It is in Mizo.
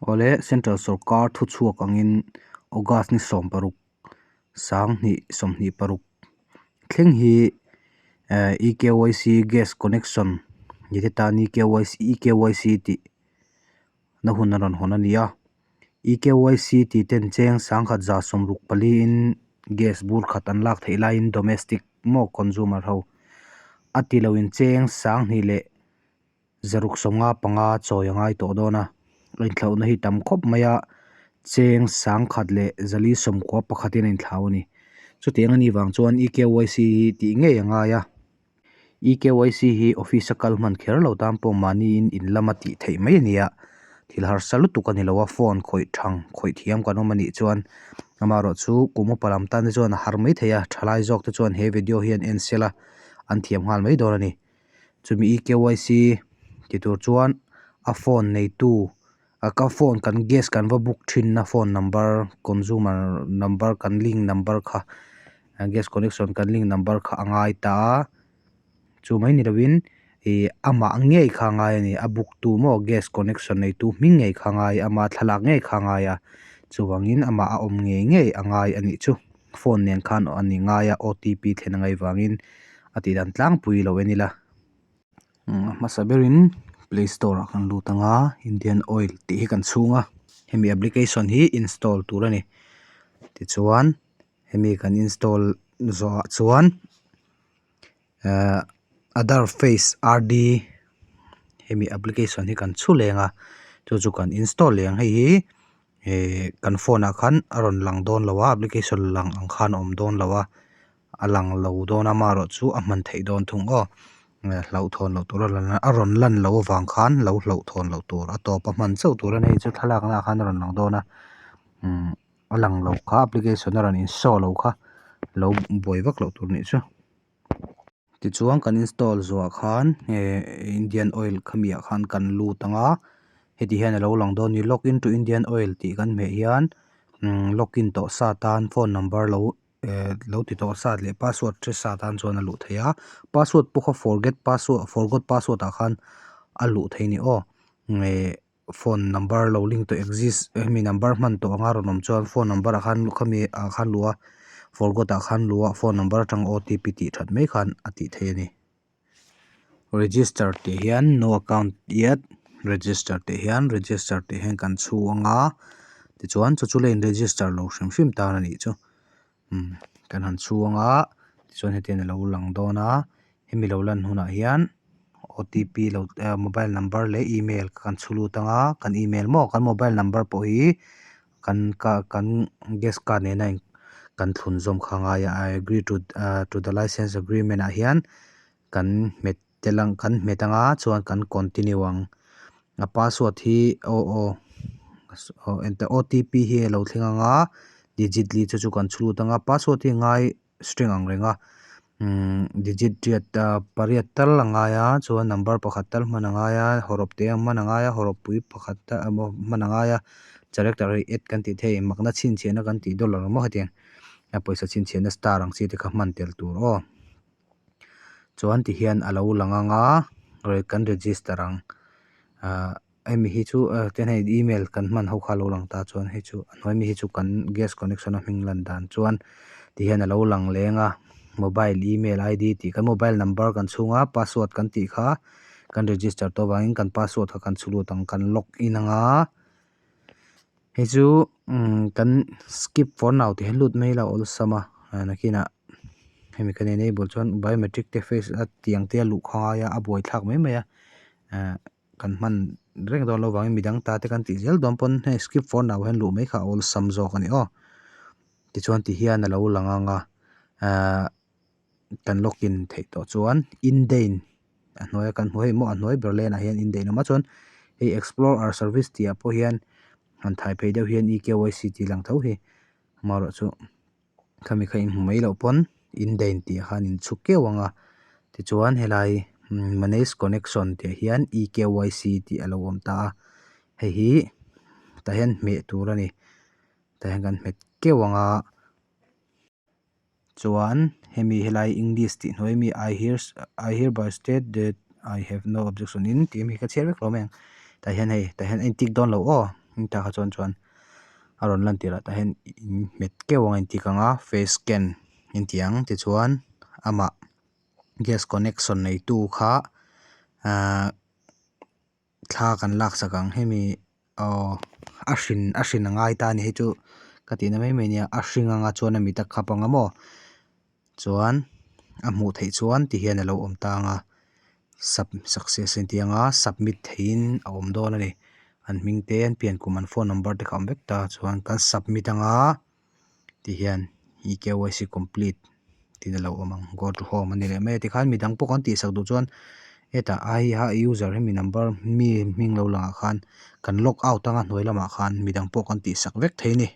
Awle Central Sorkar thuchhuak angin August ni 16 2026 thleng hi eKYC gas connection ni te tan eKYC eKYC tih na hun a rawn hawn a ni a eKYC tih ten cheng 1164 in gas bur khat an lak theih laiin domestic maw consumer ho a ti loin cheng 2 leh 655 chawi a ngai tawh dawn a, a inthlauhna hi tam khawp mai a, cheng 1491 in a inthlau a ni. Chutiang a nih vang chuan eKYC hi tih ngei a ngai a, eKYC hi office a kal hman kher lo tan pawh mahniin in lama tih theih mai a ni a, thil harsa lutuk a ni lo a, phone khawih thang khawih thiam kan awm a nih chuan amaherawhchu kum upa lam tan te chuan a har mai thei a, thalai zawk te chuan he video hian en sela an thiam nghal mai dawn a ni. Chumi eKYC ti tur chuan a phone neitu a ka phone kan gas kan va book thin na phone number consumer number kan link number kha gas connection kan link number kha a ngai ta a chu mai ni lovin ih amah ngei kha a ngai a ni a book tu maw gas connection neitu hming ngei kha a ngai a ama thlalak ngei kha a ngai a chuvangin amah a awm ngei ngei a ngai a nih chu. Phone nen khan a ni ngai a OTP thlen a ngaih vangin a tih dan tlangpui lo en ila a hmasa berin play store ah kan lut ang a Indian oil tih hi kan chhung a hemi application hi install tur a ni tichuan hemi kan install zawh ah chuan ehh other face R D hemi application hi kan chhu leng a chu chu kan install leh ang hei hi Ihh kan phone ah khan a rawn lang dawn lo a application lang ang khan a awm dawn lo a a lang lo dawn a amaherawhchu a hman theih dawn thung aw hlauhthawn loh tur a rawn a rawn lan loh avang khan lo hlauhthawn loh tur a tawp a hman chauh tur a ni hei chu thlalak naah khan a rawn lang dawn a umm a lang lo kha application a rawn in show lo kha lo buai vak loh tur a nih chu. Tichuan kan install zuah khan eh Indian oil khami ah khan kan lut ang a heti hian alo lang dawn a ni login to Indian oil tih kan hmeh hian umm login tawh sa tan phone number lo eh lo ti tawh sa leh password hre sa tan chuan a luh theih a password pawh kha forget password forgot password ah khan a luh theih a ni aw eh phone number lo link tawh exist hemi number hman tawh anga rawn awm chuan phone number ah khan khami ah khan luh a forgot ah khan luh a phone number atang OTP tih that mai khan a tih theih a ni. Register tih hian no account yet register tih hian register tih hian kan chhu anga tichuan chu chu la in register lo hrim hrim tan a nih chu umm kan han chhu anga tichuan hetiang a lo lang dawn a hemi lo lan hunah hian OTP lo eh mobile number leh email kan chhu lut anga kan email maw kan mobile number pawh hi kan ka kan gas card nena in kan thlun zawm kha a ngai a I agree to ah to the license agreement ah hian kan hmet tel ang kan hmet anga chuan kan continue ang a password hi aw aw aw enter OTP hi a lo thleng anga digit li chu chu kan chhu lut anga password hi a ngai string ang reng a umm digit riat ah pariat tal a ngai a chuan number pakhat tal hman a ngai a hawrawp te ang hman a ngai a hawrawp pui pakhat tal emaw hman a ngai a character hi add kan tih theih makna chhinchhiahna kan tih dollar maw hetiang a pawisa chhinchhiahna star ang chi te kha hman tel tur aw. Chuan tihian a lo lang anga kan register ang ahh hemi hi chu tin hei email kan hman ho kha a lo lang ta chuan hei chu a hnuai mi hi chu kan gas connection a hming lan dan chuan tihian a lo lang leng a mobile email ID tih kan mobile number kan chhung a password kan tih kha kan register tawh avangin kan password kha kan chhu lut ang kan log in anga hei chu kan skip for now tih hian lut mai ila a awlsam a nakinah hemi kan enable chuan biometric te face a tiang te a luh kha a ngai a a buaithlak mai mai a kan hman reng dawn lo vangin midang ta te kan tih zel dawn pawn hei skip for now hian luh mai kha a awlsam zawk a ni aw tichuan ti hian a lo lang ang a kan login theih tawh chuan indain a hnuaia kan hmuh hei maw a hnuai ber lane ah hian indain a awm a chuan hei explore our service tih ah pawh hian han thai phei deuh hian eKYC tih lang tho hi amaherawhchu khami kha inhmu mai loh pawn indain tih ah khan in chhuk keuh ang a tichuan helai manage connection tih ah hian eKYC tih a lo awm ta a hei hi tah hian hmeh tur a ni tah hian kan hmet keuh ang a. Chuan hemi helai English tih hnuai ami I here I hereby state that I have no objection in tih ami ka chhiar vek lo mai ang tah hian hei tah hian a in tick dawn lo aw Tah kha chuan chuan a rawn lan tirh ah tah hian in hmet keuh ang a inti kang a face scan inti ang tichuan amah gas connection neitu kha ahh thla kan laksak ang hemi aw a hrin a hrin a ngai ta a ni hei chu ka tihna mai mai ania a hring anga chuan a mit a khap ang a maw chuan a hmuh theih chuan ti hian alo awm ta ang a sub success a inti ang a submit theihin a awm dawn a ni an hming te an pian kum an phone number te kha a awm vek ta chuan kan submit ang a ti hian e k y c complete tiin a lo awm ang go to home a ni leh mai a tikhan midang pawh kan tihsak duh chuan hetah ai a user hemi number mi hming lo langah khan kan log out anga hnuai lamah khan midang pawh kan tihsak vek thei a ni.